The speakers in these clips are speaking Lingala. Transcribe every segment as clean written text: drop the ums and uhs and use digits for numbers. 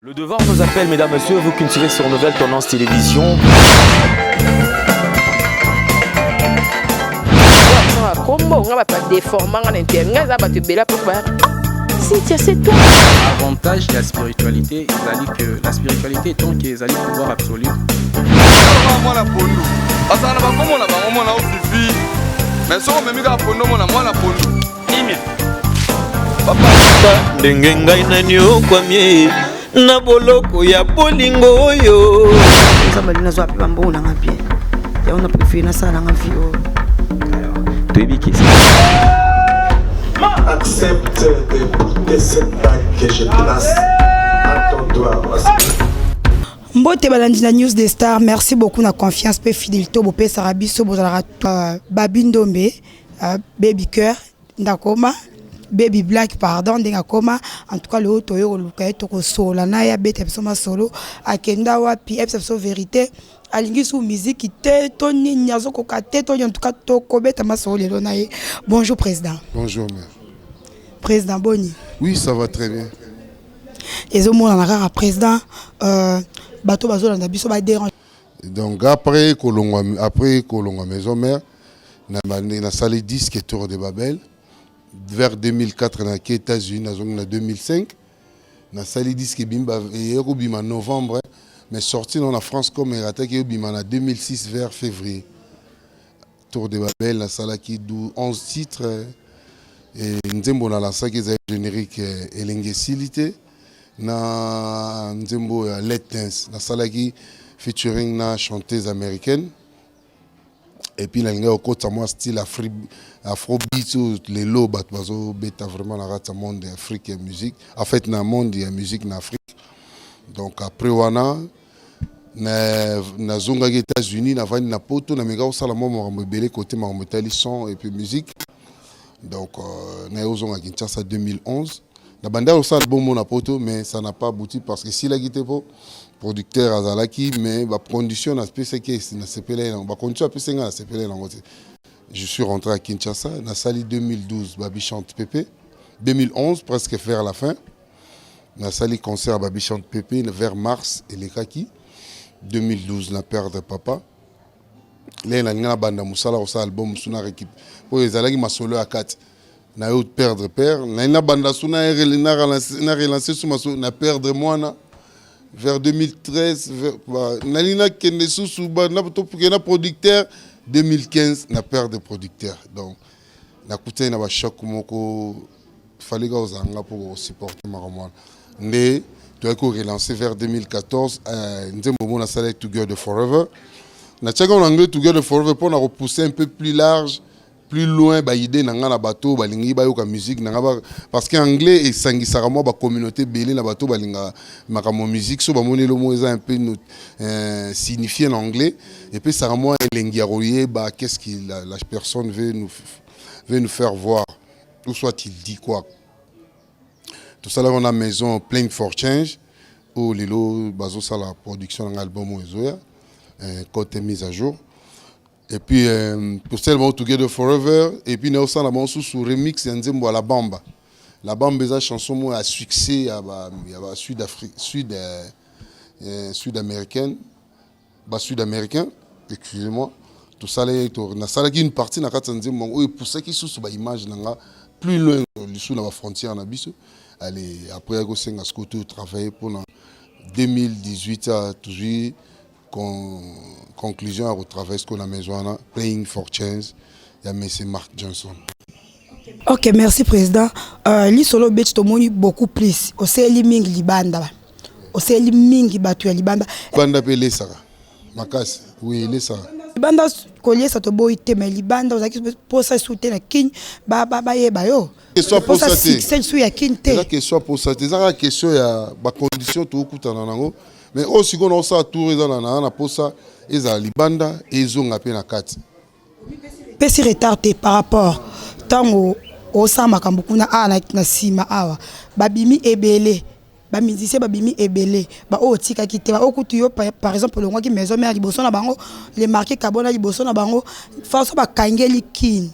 Le devoir nous appelle, mesdames, messieurs, vous qui nous suivez sur Nouvelle Tendance Télévision. Kombo nga bato badeforma nga na inter nga eza bato ebele apo ba Cynthia, c'est toi. Avantage ya spiritualité ezali que la spiritualité tant que ezali pouvoir absolu. Mwana pondu azala na bakombo na bango mwana ofifi mais soki omemi kaka pondu omona mwana pondu kimia. Ndenge ngai naniokwami na boloko ya bolingo oyo. Nzambe alingi nazwa mpe bambongo na nga bien, yango na préféré nasala na nga vie oyo. Toyebi ke Accepte de porter cette bague que je place à ton doigt. Mbote balandi na News des Stars, merci beaucoup na confiance pe fidélité bopesaka biso. Bozalaka Babi Ndombe, Baby Cœur ndakoma, Baby Black, pardon, ndenge akoma. En tout cas lelo toyo koluka ye, tokosola na ye, abeta biso masolo, akenda wapi, ayebisa biso vérité, alingi su musique te to nini, azokoka te to nini. En tout cas tokobeta masolo lelo na ye. Bonjour président. Bonjour mère. Président, boni? Oui, ça va très bien. Ezomonana kaka président, bato bazolanda biso badérange. Donc après kolongwa maison mère, nasali disque Tour de Babel vers 2004. Nake États-Unis, nazongi na 2005, nasali disque ebimi, eye kobima novembre, mais sorti na France comme erataki, eyobima na 2006 vers février. Tour de Babel, nasalaki 11 titres e nzembo nalansaki ezali générique Elenge esili te, na nzembo ya Let Dance, nasalaki featuring na chanteuse américaine. Et puis nalingai kokota mwa style afrobeat oyo lelo bato bazobeta vraiment na kati ya monde ya Afrique ya musique, en fait na monde ya musique na Afrique. Donc après wana nazongaki États-Unis, navandi na Poto, nameka kosala mwa makambo ebele kote makambo etali son et puis musique. Donc naye kozonga Kinshasa 2011, na banda kosala album na Poto, mais ça n'a pas abouti parce que esilaki te mpo producteur azalaki, mais bacondition napesaki, nasepelaki nango, bacondition apesi ngai, nasepelaki nango te. Je suis rentré à Kinshasa, nasali 2012 Babi Chante Pepe. 2011 presque vers la fin, nasali concert Babi Chante Pepe vers mars elekaki 2012. Na perdre papa leye, nalinga na banda mosala kosala album mosu na récup mpo ezalaki masolo ya kati na yo. Perdre père, nalingi na banda su na relancer su masolo, na perdre mwana vers 2013. Nalingi nakende susu tokende na producteur. 2015 na perdre producteur. Donc nakutani na bachoc moko, fallait kaka ozala nga mpo kosupporter makambo wana. Nde toyaki korelancer vers 2014 nzembo mo nasalaki, Together Forever. Natiaki en anglais Together Forever mpona kopousser un peu plus large, plus loin baidée na nga na bato balingi bayoka musique na nga, parce que anglais esangisaka mwa bacommunauté ebele na bato balingaka makambo musique. So bamoni elo moko eza un peu signifié na anglais, epesaka mwa elengi ya koyeba qu'est-ce que la personne veut nous faire voir ou soit il dit quoi. Tosalaka na maison Playing for Change oyo lelo bazosala production na nga album oyo ezoya, côté mise à jour. Et puis tosala bango Together Forever et puis naosala bango susu remix ya nzembo ya La Bamba. La Bamba eza chanson moko ya succès ya ba sud Afrique, sud américaine, basud américain, excusez-moi. Nasalaki une partie na kati ya nzembo yango oyo epusaki susu baimage na nga plus loin lisusu na bafrontière na biso. Allez, après akosenga sikoyo to travailler mpona 2018, tozwi conclusion ya kotravailler sikoyo na maison wana Playing for Change ya monsieur Mark Johnson. Ok, merci président. Lisolo obeti, tomoni beaucoup plus oseli mingi libanda, oseli mingi bato ya libanda. Libanda mpe elesaka makasi, oui, elesaka. Libanda koliesa toboyi te, mais libanda ozalaki posa esu te na Kini bayeba yo? Question posa posa te. Succès lisusu ya Kini te? Eza question posa te, eza kaka question ya bacondition tokutana nango. Mais oyo sikoyo naosala tour eza na posa ezala libanda, ezonga mpe na kati. Pesi retard te par rapport ntango osala makambo kuna awa na nsima awa babimi ebele. Ba musiciens babimi ebele, ba oyo otikaki te, ba oyo kutu yo par exemple olongwaki maison mère liboso na bango, le marquis Kabona liboso na bango, façon bakangeli kin.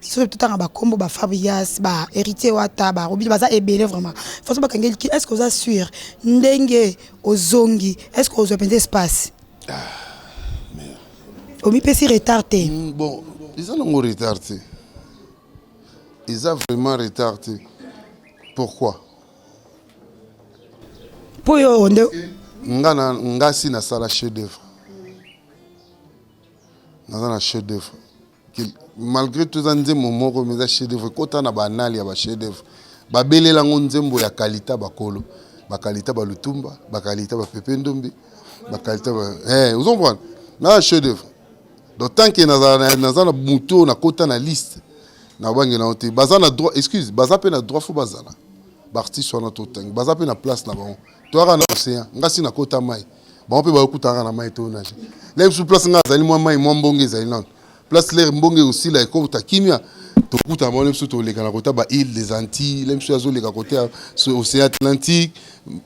Soki totanga ba kombo ba Fabrigas, ba Héritier Wata, ba Robinho baza ebele vraiment. Façon bakangeli kin, est-ce que oza sûr ndenge ozongi, est-ce que ozwa mpenza espace? Ah, merde. Omipesi retard te? Bon, eza nango retard te. Eza vraiment retard te. Pourquoi? Po yo nde nga na nga si nasala chef d'œuvre. Naza na chef d'œuvre. Malgré tout eza nzembo moko mais eza chef d'œuvre ekota na ba annales ya ba chef d'œuvre. Babelela ngo nzembo ya qualité bakolo. Ba qualité ba Lutumba, ba qualité ba Pepe Ndombe, ba qualité ba eh ozo comprendre? Na chef d'œuvre. Donc tant que naza naza na mutu oyo nakota na liste nabangela yango te. Baza na droit, excuse, baza pe na droit faut bazala. Ba artistes wana totangi, baza pe na place na bango. Toyaka na océan, nga si nakota mai. Bango pe bakutaka na mai to nage. Là biso place nga azali mwa mai mwa mbonge ezali nano. Place l'air mbonge osila ekota kimia. Tokuta bango biso toleka na kota ba île des Antilles, là biso azoleka côté ya océan Atlantique.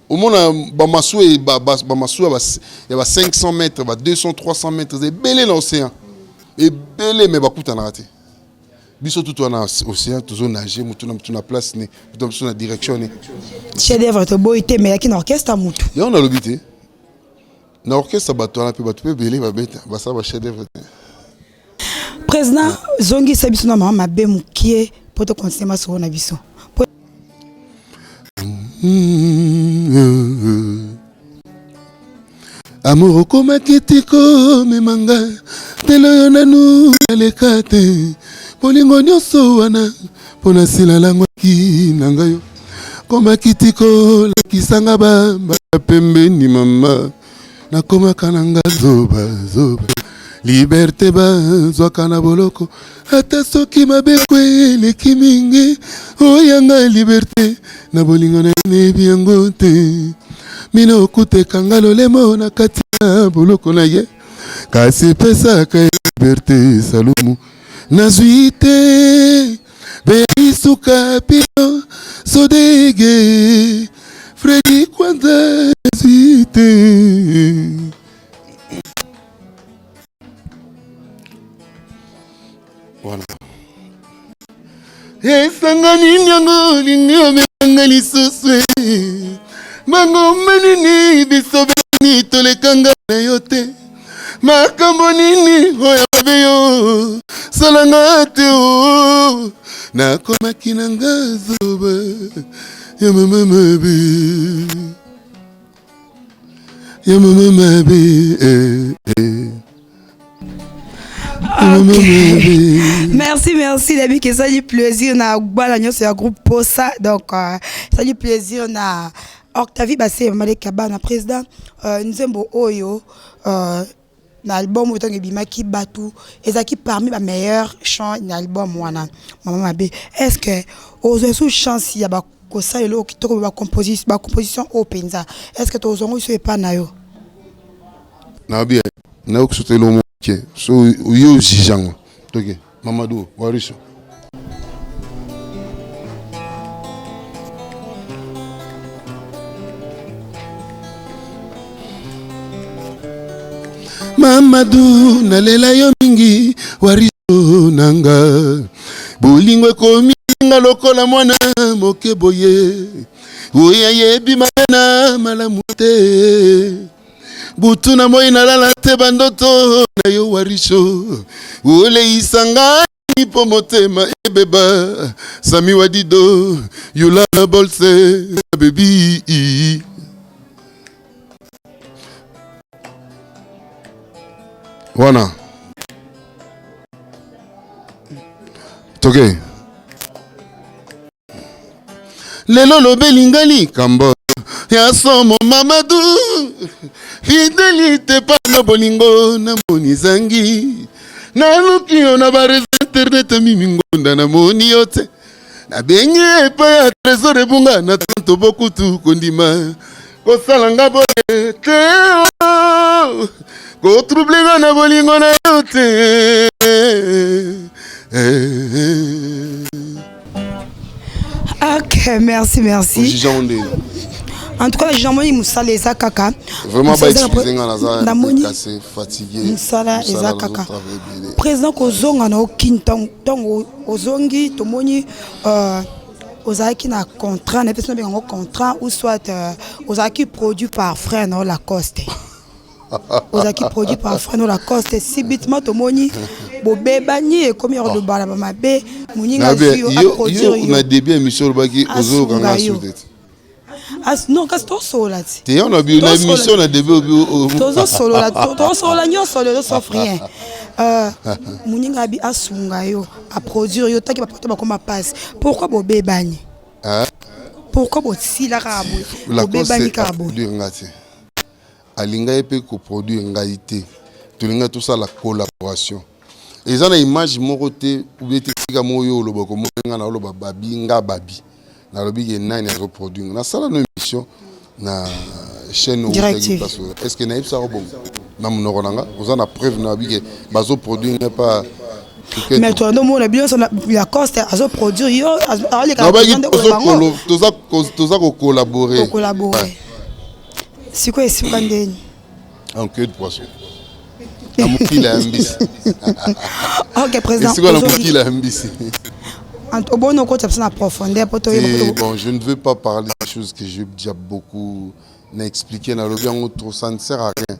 Omona ba masuwa ba ba masuwa ya ba 500 mètres, ba 200, 300 mètres ebele na océan. Ebele mais bakutanaka te. Biso tout wana océan tozo nager mutu na mutu na place ne, mutu na mutu na direction ne. Chef d'œuvre toboyi te mais yaki na orchestre mutu. Yango nalobi te. Na orchestre bato wana pe bato pe ebele babeta basala ba chef d'œuvre te. Président zongisa biso na mama mabe mokie po to continuer masolo na biso. Amour okomaki ti komema nga telo yo nanu naleka te bolingo nyonso wana mpo nasila langwaki na ngai yo komaki ti kolakisa nga bamba pembeni mama nakomaka na nga zoba zoba liberte bazwaka na boloko ata soki mabe eleki mingi oya nga liberte na bolingo na nayebi yango te mino okuteka nga lolemo na kati ya boloko na ye kasi epesaka liberte salumu nazwi te berisuka pino sodege fredi kwanza nazwi te. Voilà. Esanga nini yango olingi omemanga lisusu bangomba nini biso beni tolekanga na yo te makambo nini oyo mabe yo salanga te o nakomaki na nga zoba ya mama mabe ya mama mabe eh, eh. Okay. Merci, merci Dabi, que ça du plaisir na bana nyonso ya groupe Posa. Donc euh, ça du plaisir na Octavie Bassé Malek Kabana président euh, nzembo oyo euh, na album oyo ntango ebimaki bato ezalaki parmi ba meilleurs chants na album wana mama mabe est ce que ozwa sous chance ya kosala eloko kitoko ba composition oyo mpenza, est ce que tozwa yango biso epa na yo? Nabi nayoki soto eloko moke so yo ojuge yango toke Mamadou Wariso. Mamadou nalela yo mingi Wariso nanga bolingo ekomi nga lokola mwana moke boye oyo ayebi mabe na malamu te butu na moi nalala te bandoto na yo Wariso oleisa ngai mpo motema ebeba Sami Wadido yula bolse baby wana toke lelo lobeli nga likambo ya somo Mamadu fidélité pa na bolingo namoni zangi naluki yo na ba réseau internet mimi ngonda namoni yo te nabengi epai ya Trésor Ebunga na tanto bokutu kondima kosala nga boye te kotrouble nga na bolingo na yo te. Ok, merci, merci. Ojuge yango ndenge. En tout cas, namoni mosala eza kaka. Vraiment, ba excuse nga, naza Namoni cassé, fatigué. Mosala eza kaka. Nazotravaille ebele. Président, kozonga na okini, ntango ozongi, tomoni ozalaki na contrat na biso, nabenga yango contrat ou soit ozalaki produit par frère na Lacoste. Ozalaki produit par frère na Lacoste. Subitement tomoni bobebani, ekomi ya kolobala bamabe, moninga azwi yo, aproduire yo yo. Na début ya émission olobaki ozoyoka nga Asunga yo. su te. Non, kasi tosolola ti. Te, yo na bi na émission na début obi Tozosolola, tozosolola nyonso lelo, sauf rien. Moninga abi asunga yo, aproduire yo, taki bapoto bakoma pasi. Pourquoi bobebani? Hein? Pourquoi bosila kaka boye, bobebani kaka boye? Produire nga te, alinga ye mpe koproduire ngai te. Tolingai tosala collaboration. Eza na image moko te ubie te, esika moko oyo oloba komona nga na oloba babi nga babi, nalobi ke nani azoproduire nga. Nasala no émission na chaîne oyo Directive. otaki place oyo. Est ce que nayebisaka bongo na monoko na nga? Oza na preuve na babi ke bazoproduire nga pa? Mais toandomona bino nyonso, Lacoste azoproduire yo, aoleka. Nabaki toza kocollaborer. Kocollaborer. Sikoyo esuka ndeni? En queue de poisson, na mokila ya mbisi. Ok, président. Esika na mokila ya mbisi. Oboni okota biso na profondeur po toyeba. Et bon, je ne veux pas parler des choses que j'ai déjà beaucoup na expliqué. Nalobi yango trop, ça ne sert à rien.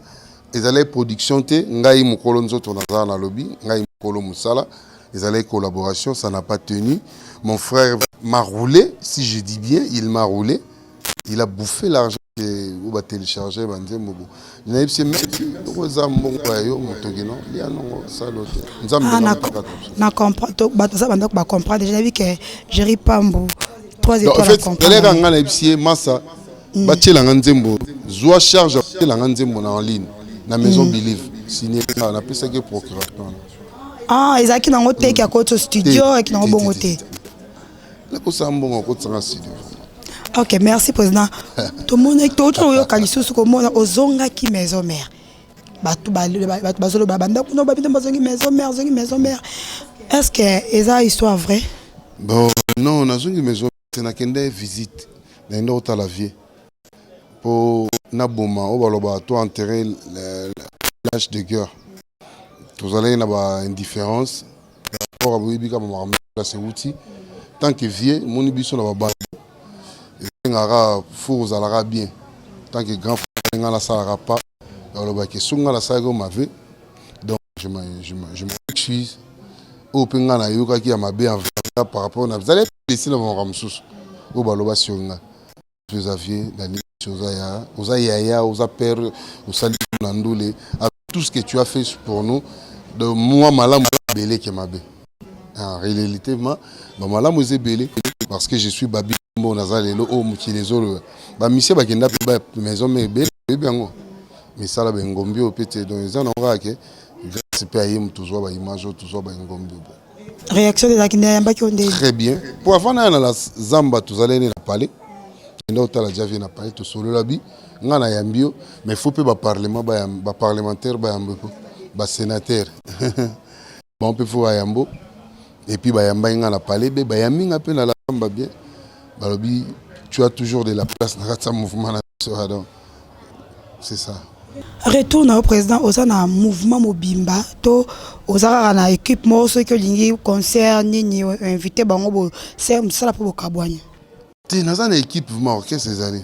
Ezalaki production te. Ngai mokolo nzoto nazala, nalobi ngai mokolo mosala, ezalaki collaboration. Ça n'a pas tenu. Mon frère m'a roulé, si je dis bien, il m'a roulé, il a bouffé l'argent oyo batélécharge banzembo. Bo nayebisi ye, eza mbongo ya yo, motoki no lia nongo salo te, Nzambe. Na comprendre, bato baza bandako bacomprendre déjà. Nayebi ke Géri Pambu, trois étoiles. Eleka ngai nayebisi ye, masa, batielanga nzembo, zwa charge, batielanga nzembo na en ligne na maison Believe, signé nga, napesaki procuration. Ah, ezalaki nango te ke akoti studio, eki nango bongo te? Nakosala mbongo akotisanga studio? Ok, merci président. Tomoni, touti oyoka lisusu komona ozongaki maison mère. Bato bazoloba bandako no babino bazongi maison mère, ozongi maison mère. Est ce que eza histoire vrai? Bon, non, nazongi maison te. Nakende visite, nakende kotala vie mpo naboma oyo balobaka to enterrer l'âge de guerre. Tozalaki na baindifférence par rapport à boyebi kaka makambo place euti. Tant que vie moni biso na babando, esengaka fo ozalaka bien. Tant que grand frère, nga nasalaka pas, balobaki soki nga nasalaki oyo mabe, donc je m'excuse. Oyo mpe nga nayokaki ya mabe envers par rapport na zali blessé na bamakambo mosusu oyo baloba sur nga. Oza vie na oza ya, oza yaya, oza père, osali na ndule avec tout ce que tu as fait pour nous de moi. Malamu ebele ke mabe. En réalité, ma bamalamu eza ebele, parce que je suis babi mbo naza lelo oyo mokili ezoloba. Bamisie bakenda mpe ba maison mère ebele, oyebi yango, misala bengombi oyo mpe te. Donc eza nango kaka ke grâce mpe aye moto ozwa baimage oyo, tozwa baengombi oyo. Réaction ezalaki nde, ayambaki yo ndeni? Très bien. Po avant naya na la zamba, tozalaki na palais, kenda otala javie na palais, tosolola bi nga nayambi yo, mais faut mpe baparlement, baparlementaire bayambo, po basénateur bango mpe faut bayambo. Et puis bayambai nga na palais, be bayambi nga mpe na la zamba bien. Balobi tu as toujours de la place na kati ya mouvement na biso. Donc c'est ça. Retour na yo, président, oza na mouvement mobimba to oza kaka na équipe moko? Soki olingi concert nini, invité bango, bo mosala mpo bokabwani? Te, naza na équipe vraiment. Orchestre ezali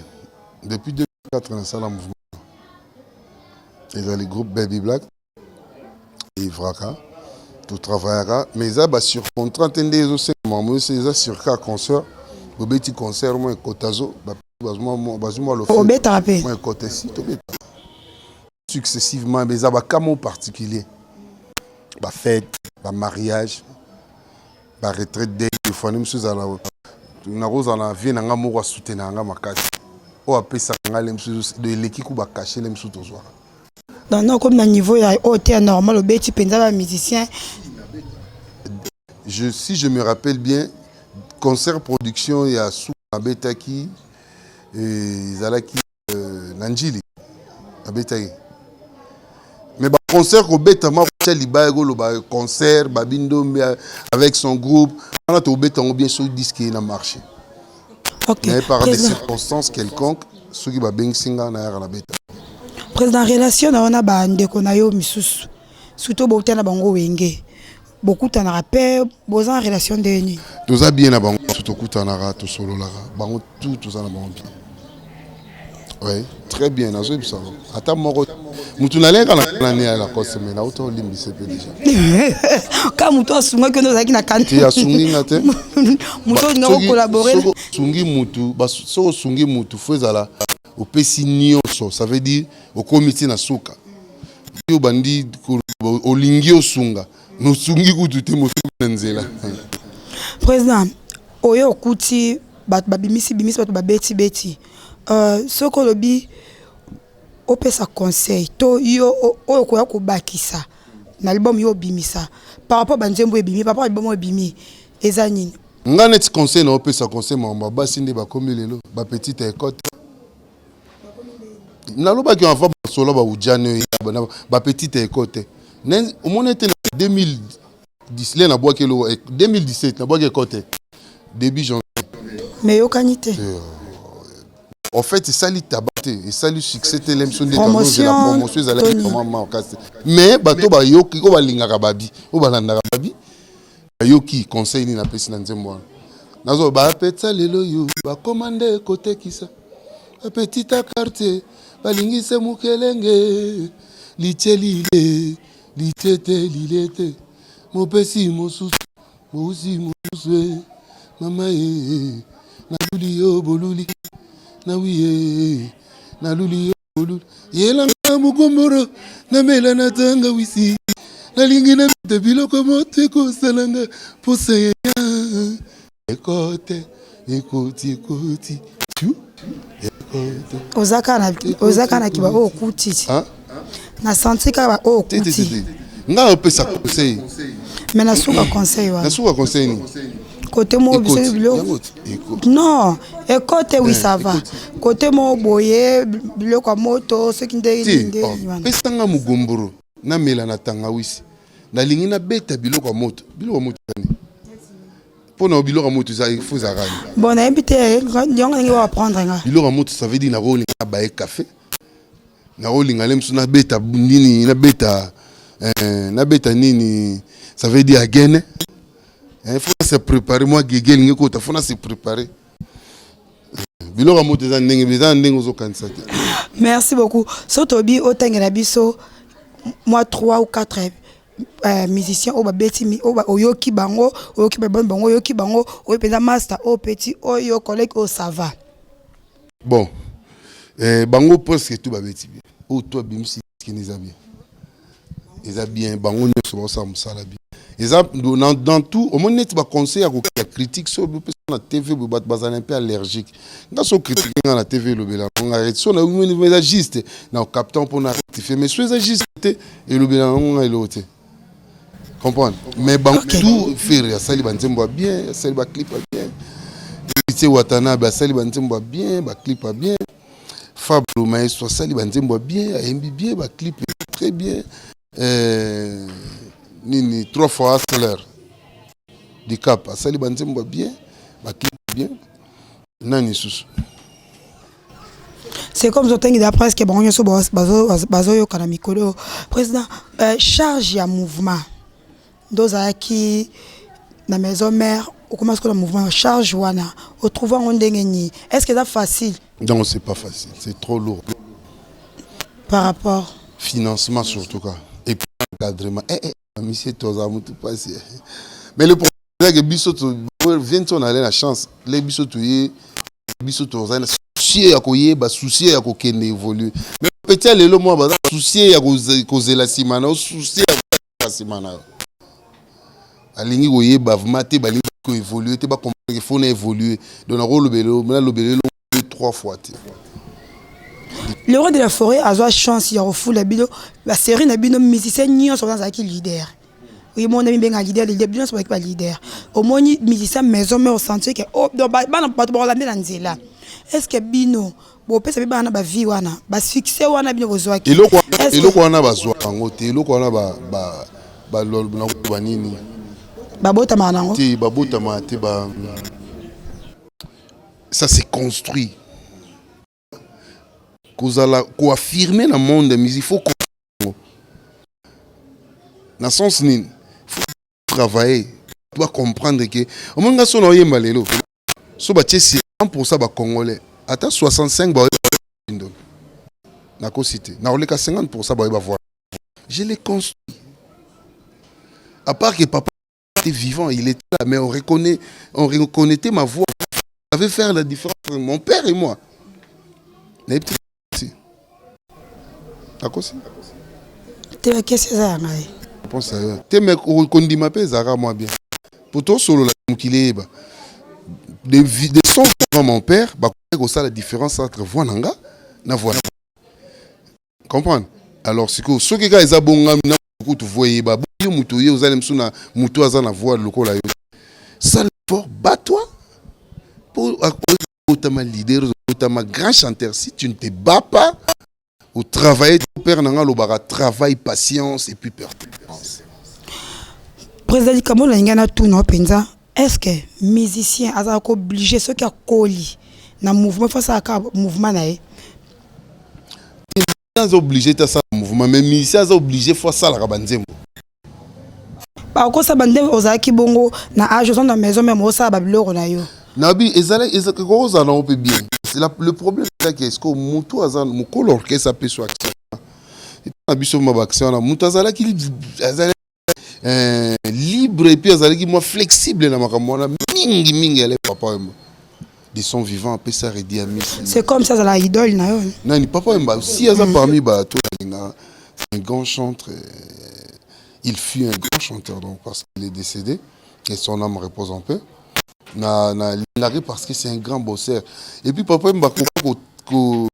depuis 2004. Nasala mouvement, ezali groupe Baby Black, evraka, totravaillaka, mais eza basur contrat te. Nde ezosenga makambo nyonso eza sur cas concert. Bobeti concert mwa ekotazo, bazwi mwa. Obetaka mpe? Mwa ekota esi tobeta successivement, mais eza bacas moko particulier, bafête, bamariage, baretraite de fani mosusu. Ezala nakozala na vie na nga moko asoutenaka nga makasi, oyo apesaka nga le mosusu eleki ku bacachet le mosusu tozwaka. Donc non, comme na niveau ya oyo te ya normal, obeti mpenza bamusicien? Si je me rappelle bien, concert production ya su nabetaki ezalaki na Njili nabetaki, mais baconcert kobetama kotia libaya, koloba concert Babi Ndombe avec son groupe wana, tobeta yango bien soki disque na marché. Mais par des circonstances quelconques. Soki babengisi nga, nayaka na beta. Président, relation na yo na bandeko na yo misusu, surtout bouta na bango Wenge, bokutanaka mpe, boza na relation ndenge nini? Toza bien na bango, tokutanaka, tosololaka, bango tout toza na bango bien. Oui, très bien, nazoyebisa ngo ata moko mutu naleka na nani ya Lacoste, mais nauta olimbisa mpe déjà. Ka moto asungaki ono ozalaki na kani? Te, asungi nga te. Moto olinga kocollaborer. Soki osungi mutu, soki osungi mutu, faut ezala opesi nyonso, ça veut dire okomi ti na suka. Yo obandi olingi osunga, nosungi kutu te, mosuki na nzela. Président, oyo okuti bato babimisi bimisi, bato babeti beti, soki olobi opesa conseil to yo oyo koya kobakisa na album yo obimisa par rapport banzembo ebimi, par rapport album oyo ebimi, eza nini? Nga neti conseil na opesa, conseil makambo ya basi nde bakomi lelo bapetite ekote. Nalobaki avant basola baujane oyo bapetite ekote, omoni ete na 2010 le nabwaki eloko, 2017 nabwaki ekote début janvier. Mais eyokani te. En fait, esali taba te, esali succès te. Lemso nde tozela promotion ezalaki vraiment makasi, mais bato bayoki, oyo balingaka babi, oyo balandaka babi, bayoki conseil nini napesi na nzembo wana. Nazo bapetisa lelo oyo bakoma nde kotekisa bapetita quartier, balingise mokelenge litie lile litie te lile te, mopesi mosusu mousi mosusu e mama e naluli yo boluli nawi ye naluli yo boluli yelanga mokomboro namela na tangawisi, nalingi nabeta biloko moto ekosalanga posa ya ekote ekoti ekoti tu ekote. Oza kaka na kiba oyo okuti na santi kaka oyo okuti. Ngai opesa conseil. Mais nasuka conseil wana. Nasuka conseil nini? Côté moko biso biloko, non, ekote, oui, ça va. Côté moko boye biloko ya moto soki ndenge nini wana. Pesanga mogomboro namela na tangawisi, nalingi nabeta biloko ya moto. Biloko ya moto nini? Mpo na biloko ya moto eza fo ezalaka nini? Bon, nayebi te yango ndenge oapprendre nga. Biloko ya moto, ça veut dire nakolinga nabaye café, nakolinga le mosusu nabeta nini, nabeta nini, ça veut dire agene faut se préparer. Mwa gege elingi kota, faut na se préparer. Biloko ya moto eza ndenge, eza ndenge ozokanisa te. Merci beaucoup. So tobi otangela biso mwa 3 ou 4 musicien oyo babeti, oyo oyoki bango, oyoki baboni bango, oyoki bango, oyo mpenza master, oyo petit, oyo collègue, oyo ça va. Bon, bango presque tout babeti bien. Oyo to abimisi kini eza bien, eza bien. Bango nyonso baosala mosala bien. Eza dans tout, omoni neti baconseil ya kokia critique, so opesa na TV boye, bato bazala un peu allergique. Nga so critique nga na TV, elobela nga so na eza juste na captant mpona rectifier, mais so eza juste te, elobela nango nga eloko te, comprendre. Mais bango tout, Ferre asali banzembo ya bien, asali baclip ya bien. Héritier Watanabe asali banzembo ya bien, baclip ya bien. Fabro Maestro asali banzembo ya bien, ayembi bien, baclip très bien. Nini, trois fois Hustler du Cap asali banzembo ya bien, baclip bien. Nani susu? C'est comme totangela presque bango nyonso bazoyoka na mikolo. Président, charge ya mouvement nde ozalaki na maison mère, okoma sikoyo na mouvement, charge wana otrouve yango ndenge nini? Est ce que eza facile? Non, c'est pas facile, c'est trop lourd. Par rapport financement surtout quoi, et puis encadrement. Eh, monsieur, toza mutu pasi, mais le problème c'est que biso vient, on allait la chance le biso toye, biso toza na souci ya koyeba, souci ya kokende évoluer, mais petit ya lelo mwa baza souci ya kozela nsima na yo, souci ya nsima na yo. Alingi koyeba vraiment te, balingi koévoluer te, bacomprendre que faut na évoluer. Donc nakolobela, nalobela eloko deux trois fois te. Le roi de la forêt azwa chance ya kofula bino basérie na bino, musicien nyonso wana azalaki leader. Oyemona mibenga leader, leader, bino nyonso bazalaki baleader. Omoni musicien maison mère, osentir ke oh, donc bana bato bakolandela nzela. Est ce que bino bopesa mpe bana na bavie wana, basuccès wana bino bozwaki? Eloko wana bazwaka yango te. Eloko wana nakoba nini? Babotamaka nango. Te, babotamaka te. Ba ça s'est construit. Kozala koaffirme na monde ya musique, faut na sens nini? Faut travailler, doit comprendre que omoni nga so na oyemba lelo, so batie 100 bacongolais, ata 65 baoyeba Ndombe. Nakosi te, nakoleka 50 baoyeba voix. Je l'ai construit. À part que papa était vivant, il était là, mais on reconnaissait ma voix. Ça avait faire la différence entre mon père et moi. Nayebi te, nakosi? Te, bakesi eza ya ngai. Réponse ya yo te, mais kondima mpe ezalaka mwa bien po tosolola mokili eyeba. De son vivant, mon père bakoki kosala différence entre voix na nga na voix na comprendre. Alors sikoyo, soki kaka eza bongami na kutu voix eyeba yo, moto oye ozali mosu na moto aza na voix lokola yo, sala effort, bats-toi po otama leader, otama grand chanteur. Si tu ne te bats pas au travail, ton père na nga alobaka: travail, patience et puis persévérance. Président, likambo na ngai natuna mpenza: est ce que musicien azalaka obligé, soki akoli na mouvement, faut asalaka mouvement na ye? Aza obligé te asala mouvement, mais musicien aza obligé, faut asalaka banzembo. Bakosala bandembo. Ozalaki bongo na age oza na maison, même osala babiloko na yo? Nabi ezali kozala nango mpe bien. Le problème ezaki, est ce que motu aza mokolo orchestre apeso accès na biso ma baaccès wana, moto azalaki, azalaki libre et puis azalaki mwa flexible na makambo wana mingi mingi. Ale Papa Wemba, de son vivant, apesa Reddy Amisi. C'est comme ça, azala idole na yo? Nani? Papa Wemba si aza parmi bato alingaka. C'est un grand chanteur, il fut un grand chanteur, donc parce qu'il est décédé et son âme repose en paix. Na nalingaki parce que c'est un grand bosseur. Et puis Papa Wemba ko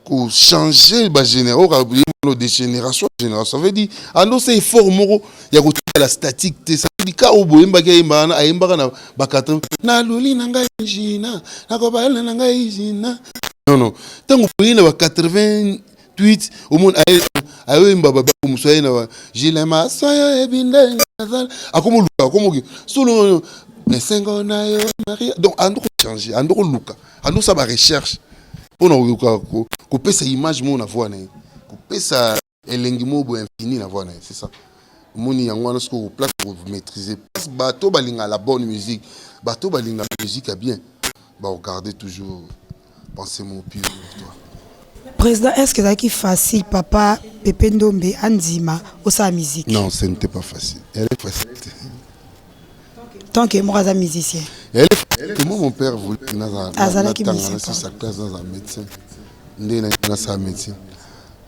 kochanger bagénération de génération en génération. Ça veut dire andosa effort moko ya kotikala statique te. Ça veut dire ka oyo boyembaki, ayembaka na ayembaka na ba 80, naluli na ngai jina, nakobala na ngai jina. Non, non, ntango boye na ba 88, omoni ayoyemba babako mosu, aye na Gile Masoyo ebinde, akomoluka, akomoki solo esengo na yo Maria. Donc ando kochanger, ando koluka, ando osala barecherche mpona koyoka kopesa image moko na voix na ye, kopesa elengi moko boye infini na voix na ye. C'est ça. Omoni yango wana soki place komaîtriser place. Bato balingaka la bonne musique, bato balingaka musique ya bien, bakogarde toujours pensée moko pure pour toi. Président, est ce que ezalaki facile papa Pepe Ndombe andima osala musique? Non, ce n'était pas facile. Elle est facile. Tant que moko aza musicien. Elle est. Moi, mon père voulait Azalaki musicien. Nasisa classe, naza médecin, nde nasala médecin,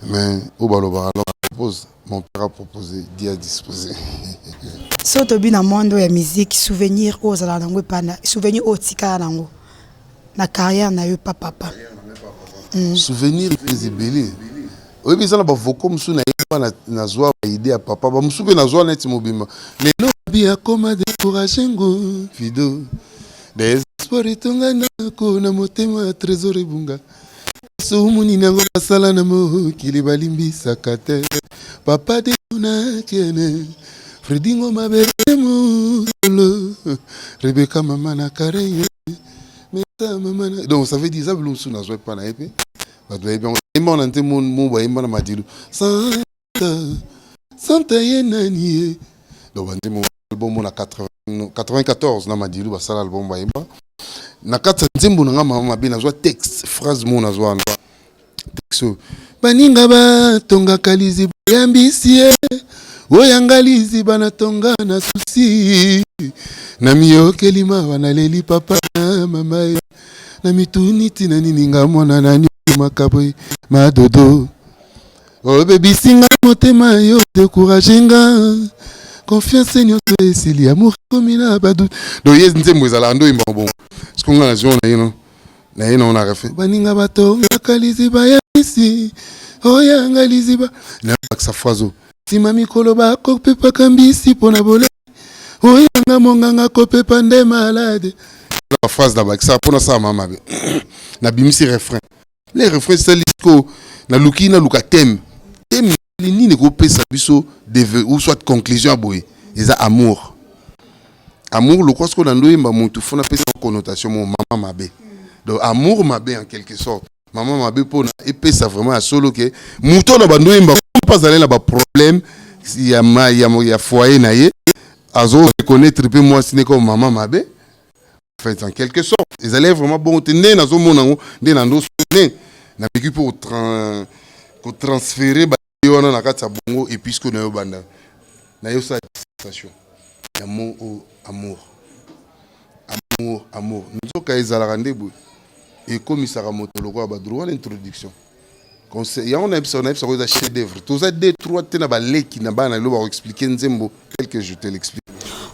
mais oyo balobaka, alors propose, mon père a proposé, Dieu a disposé. So tobi na monde oyo ya musique, souvenir oyo ozalaka nango epana, souvenir oyo otikala nango na carrière na yo pa papa? Souvenir eza ebele. Oyebi, eza na bavoko mosusu nayeba, nazwa baidée ya papa, bamosusu mpe nazwa neti mobimba. Lelo bi akoma découragé ngo fido désespoir etonga ndako na motema, trésor ebunga, so monini yango basala na mokili balimbisaka te. Papa de nakene Fredi Ngoma bebe mosolo, Rebeka mama na kare meta mama na. Donc ça veut dire eza bilo mosusu nazwa epa na ye mpe bato bayebi yango. Yemba wana nte mo bayemba na Madilu, Santa Santa ye nani ye. Donc banzembo album na 94 na Madilu basala album, bayemba na kati ya nzembo na nga mama mabe. Nazwa texte, phrase mo nazwa wana, texte oyo: baninga batongaka liziba ya mbisi ye, oyanga liziba natonga na susi, na miyokeli mawa, naleli papa na mama ye, na mituni ntina nini nga mwana nani makabo madodo obebisi nga motema, yo découragé nga, confiance nyonso esili, amour ekomi na badu. Donc ye nzembo ezalaka ndo oyemba bongo. Siko nga nazwi na ye no na ye nango na refrain: baninga batongaka liziba ya mbisi, oyanga liziba. Nabakisa phrase oyo: nsima mikolo bakopepaka mbisi mpo na bole, oyanga monganga kopepa nde malade. Phrase nabakisa mpo nasala mama mabe, nabimisi refrain. Le refrain esali siko naluki, naluka thème. Thème nini ekopesa biso ou soit conclusion ya boye? Eza amour. Amour lokwa sikoyo na ndo oyemba motu, faut napesa connotation mo mama mabe. Donc amour mabe en quelque sorte. Mama mabe mpona epesa vraiment ya solo ke moto na bando oyemba mpo azali na baproblème ya, ma, ya, ya foyer na ye, azo reconnaître mpe mwasi ne comme mama mabe. En fait, en quelque sorte, ezali vraiment bongo te. Nde nazomona yango, nde na ndo nde nameki mpo kotransférer baye wana na kati ya bongo. Et puisque nayo banda nayosala sensation ya mot o amour, amour, amour, nzoka ezalaka nde boye, ekomisaka moto lokola badroit wana. Introduction yango nayebisaka eza chef d'œuvre. Toza deux, trois te na baleki na bana lelo bakoexpliquer nzembo tel que je te l'explique.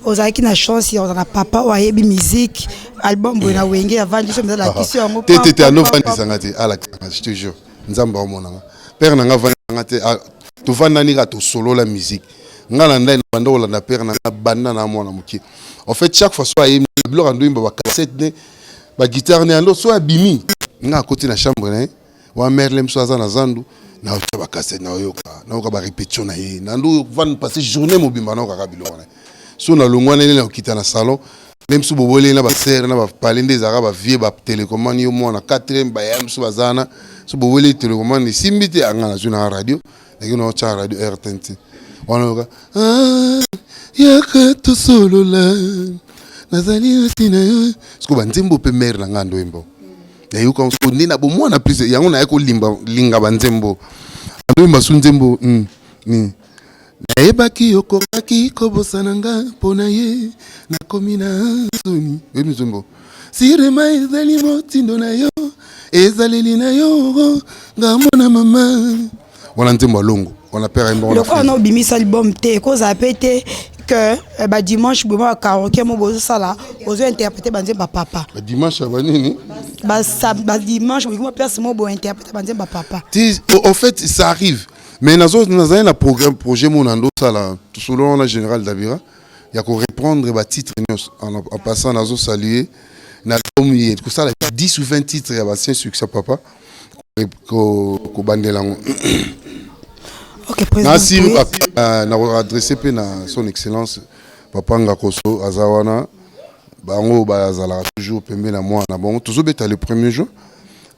Ozalaki na chance ya kozala na papa oyo ayebi musique. Album boye na Wenge avandi so mpenza, alakisi yango? Te, te, te, anovandisanga te, alakisanga, je te jure. Nzambe aomonanga, père na nga avandisanga te. Tovandani kaka, tosolola musique. Nga na ndai na banda kolanda père na nga banda na mwana moke. En fait, chaque fois so ayembi biloko, andoyimba bacassette ne, baguitare ne, ando so abimi, nga akoti na chambre na ye wa mère le moso aza na zandu, naotya bacassette, naoyoka, nayoka barépétition na ye. Nando vanda passe journée mobimba, naokaka biloko na ye. So nalongwa nene, nakokita na salon nde mosusu boboleli na basere na bapale nde ezalaka bavie batélécommande. Yo mwana 4 baya mosusu baza wana, so boboleli télécommande esimbi te, anga nazwi na radio, naki naotya radio RTNT wana, yoka: "Ah, yaka tosolola, nazali na ntina yo." Siko banzembo mpe mare na nga ndoyemba, nayoka siko nde na bomwana plus yango naye kolimba linga banzembo andoyemba su nzembo nini. Nayebaki okokaki kobosana nga mpo na ye, nakomi na soni. Oyebi nzembo sirema ezali motindo na yo, ezaleli na yo, nga mwana mama wana, nzembo alongo wana, père ayemba wana. Lokola na obimisa album te, ekozala mpe te que badimanche boye bakaraoke mo bozosala, ozointerpréter banzembo ya papa? Badimanche ya banini? Badimanche boye place mo bointerpréter banzembo ya papa. Ti en fait, ça arrive, mais nazo nazali na programme, projet mo na ndosala tosolo wana, général Dabira, ya koreprendre batitre nyonso. En passant, nazosaluer na album ye kosala 10 ou 20 titres ya baancien succès papa, kobandela yango. Ok, président. Nasiri na koadresser mpe na Son Excellence Papa Ngakoso, aza wana. Bango bazalaka toujours pembe na mwana. Bango tozobeta le premier juin,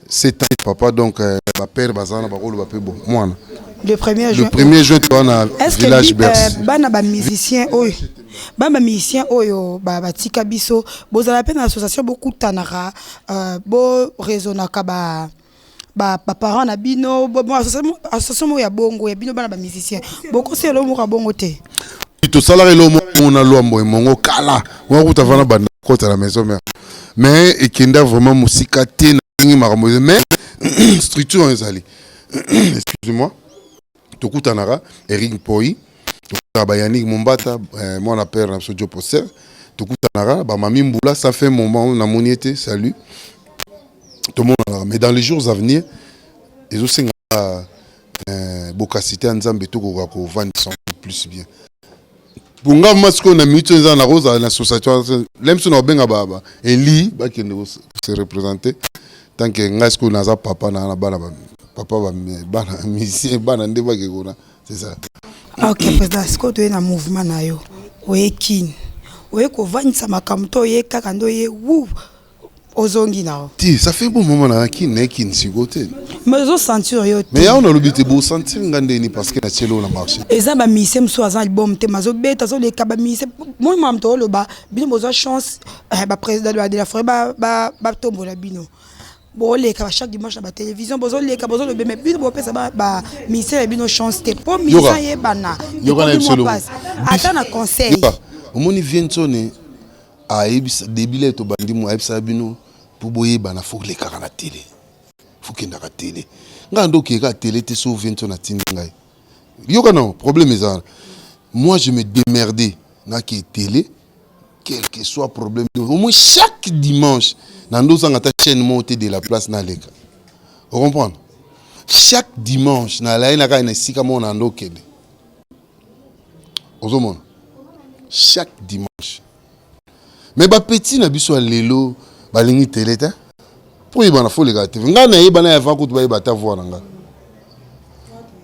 c'est papa. Donc bapère baza wana, bakoloba mpe bon mwana. Le premier juin? Le premier juin, toza na village Bercy. Bana bamusicien oyo, bana bamusicien oyo batika biso, bozala mpe na association, bokutanaka, boraisonnaka ba baparent na bino, association moko ya bongo ya bino bana bamusicien, bokosala eloko moko ya bongo te? Tosalaka eloko moko na Lwambo emongo kala wana, kuta vana banda kota na Maison Mère, mais ekenda vraiment mosika te na ndenge makambo. Mais structure wana ezali, excuse-moi, tokutanaka Eric Mpoi, tokutanaka bayanik Mombata, mwana père na biso Jo Poster, tokutanaka bamami Mbula. Ça fait moment namoni ete salut, tomonanaka. Mais dans les jours à venir, ezosenga bokasi te ya Nzambe, tokoka kovandisa plus bien. Bonga ma sikoyo na minute oyo eza nakozala na association le mosusu na kobenga ba eli bakende se représenter, tant que ngai sikoyo naza papa na bana, papa bana musicien, bana nde bake kuna, c'est ça. Ok, président, sikoyo toye na mouvement na yo. Oye Kini, oye kovandisa makambo to oye kaka nde oye wu ozongi na yo? Ti ça fait bon moment na Kini, na Kini sikoyo te. Mais ozosentir yo te? Mais yango nalobi te, bosentir nga ndeni parce que natieli oyo na marché. Eza bamusicien mosusu aza album te, mazobeta, azoleka. Bamusicien moi mamu tooloba, bino bozwa chance, baprésident de la forêt batombola bino, boleka chaque dimanche na batélévision, bozoleka, bozoloba. Mais bino bopesa bamusicien ya bino chance te, mpo musicien yebana pasi ata na conseil. Omoni Viensone ayebisa debile, tobandi mo ayebisaka bino mpo boyebana, fo lekaka na télé, fo kendaka télé. Ngai nde okeka télé te. So Viensone atindi ngai, yoka non, problème eza wana. Moi, je me démerde, nake télé, quel que soit problème. Au moins chaque dimanche na ndozanga ata chaîne moko te de la place, naleka. Ocomprendre? Chaque dimanche nalai na kaka na esika moko na ndo okende, ozomona chaque dimanche. Mais bapeti na biso ya lelo balingi télé te. Mpo oyebana, fo oleka TV. Ngai nayebana ya avant kutu bayeba ata voix na ngai,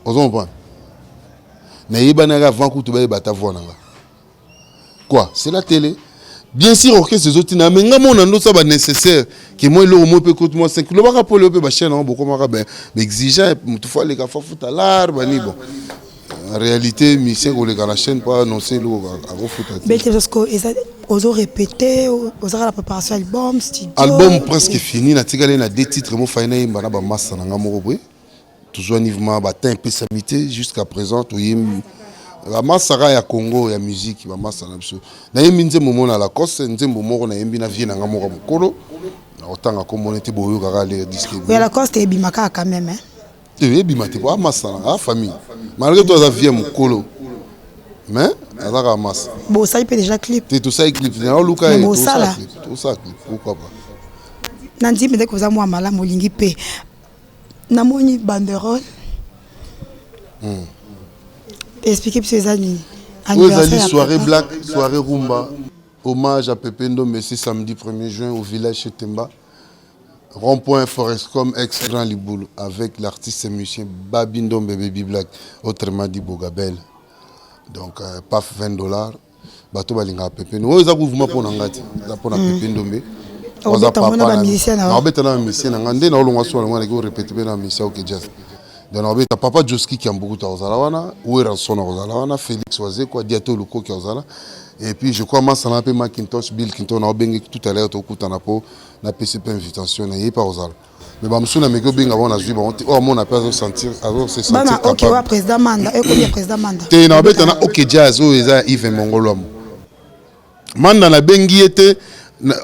ozocomprendre? Nayebanaki avant kutu bayeba ata voix na ngai. Quoi, c'est la télé. Bien sûr orchestre ezotina, mais nga mona ndosa ba nécessaire ke moi eloko moi mpe koti mwa 5 lobaka mpo lelo mpe bachaîne yango bokomaka baexigent, motu fo aleka fo afuta lar bani. Bon, en réalité musicien koleka na chaîne mpo annonce eloko akofuta te. Bete parce que eza ozo répéter, ozaka na préparation album studio. Album presque fini, natikali na deux titres mofai nayemba na bamasta na nga moko boye. Tozwani vraiment batin epesami te jusqu'à présent. Toyembi bamasaka ya Congo ya musique, bamasa na biso. Nayembi nzembo moko na Lacoste, nzembo moko nayembi na vie na nga moko ya mokolo nakotanga komona te, boyokaka le disque. Ya Lacoste ebima kaka quand même, hein? Te, ebima te po amasa na a famille, malgré to aza vie mokolo, mais aza kaka masa. Bosali mpe déjà clip? Te, tosali clip te, naoluka Mais ye. bosala. Tosala clip, tosala clip, pourquoi pas. Na ndimi ndeke oza mwa malamu, olingi mpe namoni banderole. Explique biso eza nini? Oyo ezali Anniversaire ya soirée papa. Black soirée rumba, hommage à Pepe Ndombe. C'est samedi 1er juin au village chez Temba, rond-point Forescom ex Grand Liboul, avec l'artiste et musicien Babi Ndombe, Baby Black, autrement dit Bogabel. Donc paf 20 $. Bato balingaka Pepe. Oyo eza mouvement mpo na nga te, eza mpo na Pepe Ndombe. Obeta ngo na bamusicien na yo? Naobeta na bamusicien na nga nde naolongwa so na ngai, répété mpe na bamusicien OK Jazz. Donc naobeta papa Joski Kiambukuta akozala wana, Werrason akozala wana, Félix Wazekwa, Diato Lukoki akozala, et puis je crois masana mpe Macintosh, Bill Clinton naobenge tout à l'heure, tokutana mpo napesi mpe invitation na ye mpe akozala. Mais bamosusu nameki obenga bango, nazwi bango te. Oyo amona mpe azosentir, azose sentir Bana ok wa capable. président Manda, ekomi ya président Manda. Te, naobeta na OK Jazz oyo eza ya Yves Mongolwamo. Manda nabengi ye te.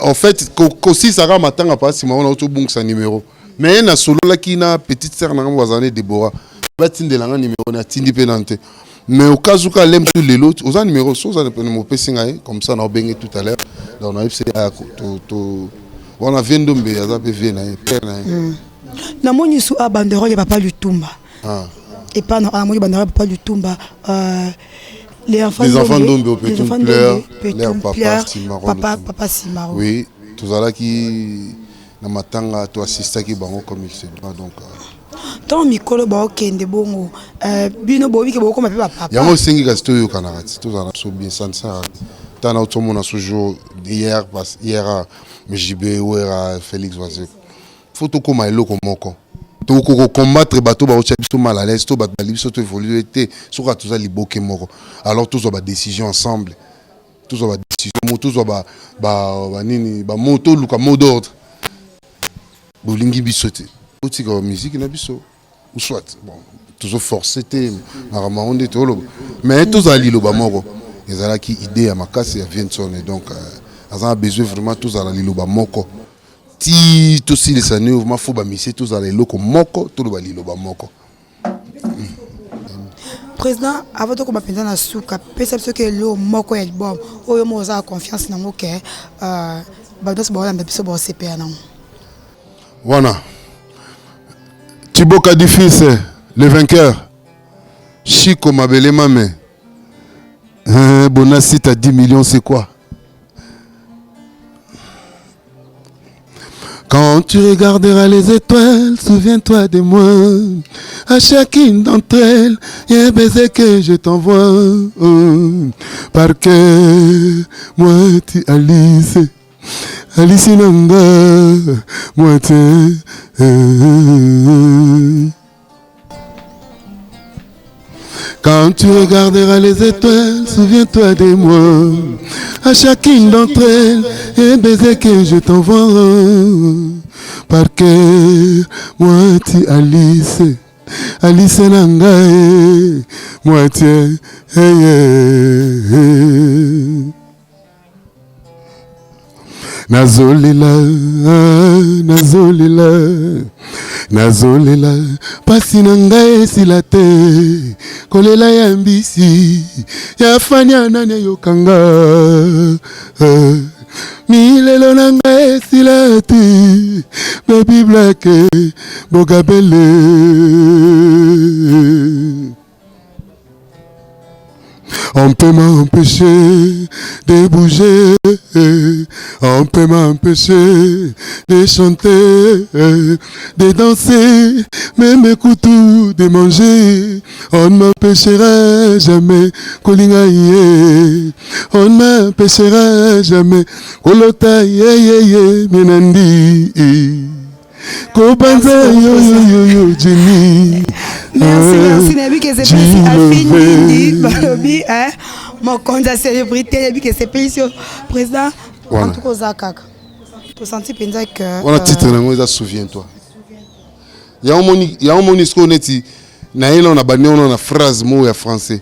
En fait kosisaka matanga pa nsima wana otobungisa numéro, mais ye nasololaki na petite sœur na nga mo bazala ne Debora, batindelanga numéro, natindi mpe nano te. Mais au cas où ka lem tu lelo oza numéro so oza numéro, opesi ngai comme ça naobenge tout à l'heure. Donc nayebisi aya to wana vie Ndombe aza mpe vie na ye, père na ye. Namoni su a banderole ya papa Lutumba. Ah. Epa na namoni banderole ya papa Lutumba, les enfants. Les enfants Ndombe Les Petum enfants pleure Ndombe, leur Petum papa pleure, Simaro papa Lutumba. Papa Simaro. Oui, tozalaki na matanga, toassistaki bango comme il se doit. Donc Ntango mikolo baokende bongo, bino boyebi ke bokoma mpe bapapa. Yango esengi kasi toyokanaka ti tozala so bien, ça ne sert à rien. Ntango tomona so jour hier hier JB, Wera, Félix Wazekwa, faut tokóma eloko moko, tokoki kocombattre bato baotya biso mal à l'aise to bato bali biso to évolue te. Soki toza liboke moko, alors tozwa badécision ensemble, tozwa badécision mo, tozwa banini, bamo, toluka mot d'ordre. Bolingi biso te, botika bamusike na biso, ou soit bon, tozoforce te makambo yango nde toloba, mais tozala liloba moko. Ezalaki idée ya makasi ya Vienson. Donc aza na besoin vraiment tozala liloba moko ti tosilisa nini. Vraiment faut bamisie tozala eloko moko, toloba liloba moko. Président, avant tokoma mpenza na suka, pesa biso ke eloko moko ya album oyo mo oza na confiance nango ke bato nyonso baolanda biso baosepela nango. Wana Thibaut Kadifis, le vainqueur, Chico Mabele Mame, Bonassi, t'as 10 millions, c'est quoi? Quand tu regarderas les étoiles, souviens-toi de moi. À chacune d'entre elles, il y a un baiser que je t'envoie. Oh, parce que moi, tu Alice. Alice Nanga, moi tu. Quand tu regarderas les étoiles, souviens-toi de moi. À chacune d'entre elles, un baiser que je t'envoie. Parce que moi, tu Alice, Alice Nanga, moi tu. Hey, hey, hey. Nazolela, nazolela, nazolela, pasi na ngai esila te. Kolela ya mbisi ya fania, nani eyokanga? Milelo na ngai esila te. Baby Black, Bogabele. On On peut m'empêcher de bouger, on peut m'empêcher de chanter, de danser, même kutu de manger. On ne m'empêchera jamais kolinga ye. On ne m'empêchera jamais kolota ye ye ye menandi. Kobanza yo yo yo yo Jenny. Merci, merci. Nayebi ke esepelisi Alphine Ndindi balobi hein, mokonzi ya célébrité, nayebi ke esepelisi yo président. En tout cas oza kaka tosanti mpenza ke wana titre nango eza souviens toi. Yango moni sikoyo neti naye nao na bandi wana na phrase moko ya français.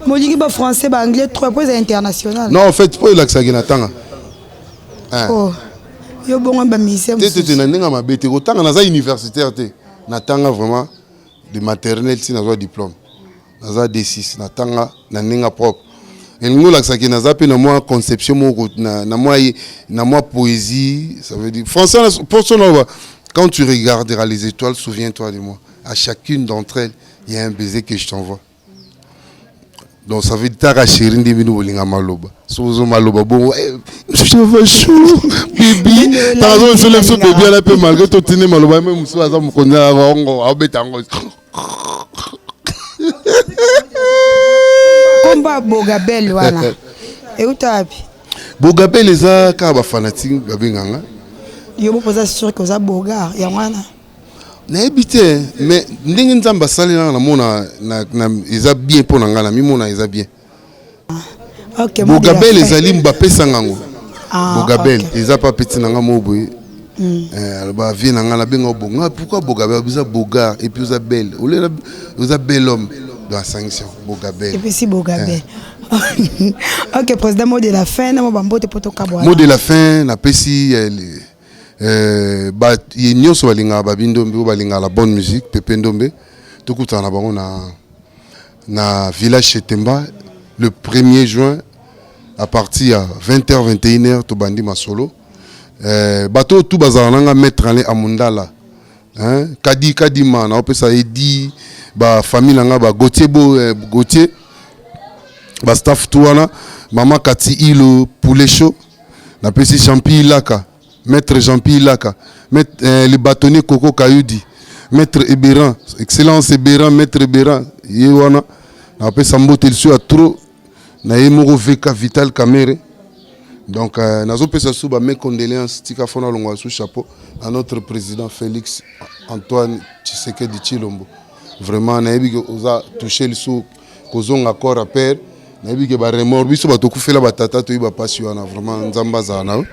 Molingi ba français ba anglais trop po eza international. Non, en fait po elakisaki na tanga. Oh. Yo bongo ba musicien te te te na ndenge mabe te, kotanga naza universitaire te, natanga vraiment de maternelle ti nazwa diplôme, naza D6, natanga na ndenge propre. Elingi olakisaki naza mpe na mwa conception moko na mwa poésie, ça veut dire français poso naloba: quand tu regarderas les étoiles, souviens-toi de moi, à chacune d'entre elles il y a un baiser que je t'envoie. Donc ça veut dire taka chéri nde bino bolinga maloba, soki ozo maloba bongo cheva chou bibi taka zo biso bebi ala mpe malgré totindi maloba me mosusu aza mokonzi yango aobeta yango. Kombo ya Bogabel wana euta wapi? Bogabel eza kaka bafanatike babenganga. Yo moko oza sûr ke oza bogar yango wana? Nayebi te, mais ndenge Nzambe asalelanga namona eza bien mpo na ngai, namimona eza bien. Bogabel ezali bapesanga yango. Bogabel eza pa peti na ngai moko boye, aloba vie na ngai nabenga bonga. Pourquoi Bogabel? Oza bogar et puis oza belle, olela oza bel homme, donc asangisi yango Bogabel. Epesi Bogabel. Ok président, mot de la fin na mo bambote po tokabwana. Mot de la fin, napesi ye nyonso balingaka Babi Ndombe, oyo balingaka la bonne musique, Pepe Ndombe, tokutana na bango na village Chetemba le 1er juin à partir ya 20h 21h, tobandi masolo. Bato oyo tu bazala nanga, maître Alain Amundala, hein, Kadi Kadima, naopesa edi bafamille na nga, ba Gautier, bo Gautier, bastaff tu wana, mama Kati Ilo Poulet Chaud, napesi Jean-Pi Ilaka, maître Jean-Pi Ilaka, maître, le bâtonnier Coco Kayudi, maître Eberan, excellence Eberan, maître Eberan ye wana, napesa mbote liso ya trop na ye moko VK Vital Kamere. Donc nazopesa su ba mes condoléances, tika fona longwa sous chapeau à notre président Félix Antoine Tshisekedi Tshilombo. Vraiment nayebi ke oza touché lisu kozonga corps à père, nayebi ke baremords biso bato okufela batata toyebi bapasi wana. Vraiment Nzambe azala na yo.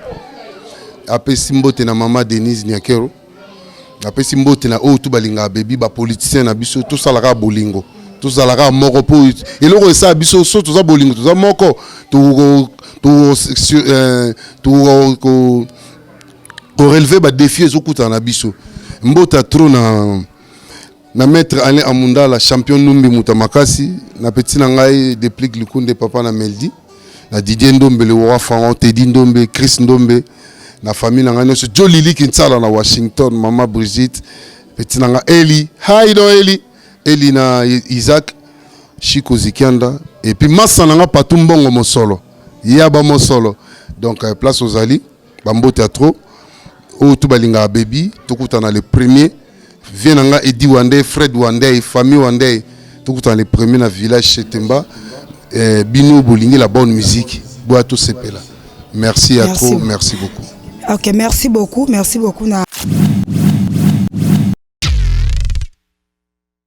Apesi mbote na mama Denise Niakero, apesi mbote na oyo tu balingaka bebi, bapoliticien na biso, tosalaka bolingo, tozalaka moko mpo eloko esala biso so toza bolingo, toza moko, korelever badéfi ezokutana na biso. Mbota trop na maître Alain Amundala, champion Numbi, moto makasi, na petit na ngai Deplique Likunde, papa na Meldi, na Didier Ndombe, le roi Pharaon, Teddy Ndombe, Chris Ndombe, na famille na ngai nyonso, Jo Lili Kinsala na Washington, mama Brigitte, petit na ngai Eli, hi don Eli, Eli na Isaac Chiko Zikianda, et puis masa na nga Patu Mbongo Mosolo, yaba Mosolo. Donc place ozali, bambote ya trop oyo tu balingaka bebi, tokutana le premier. Vie na nga Edi Wande, Fred Wande, famille Wande, tokutana le premier na village Chetemba. Bino bolingi la bonne musique, boya tosepela. Merci à trop, merci beaucoup. Ok, merci beaucoup, merci beaucoup na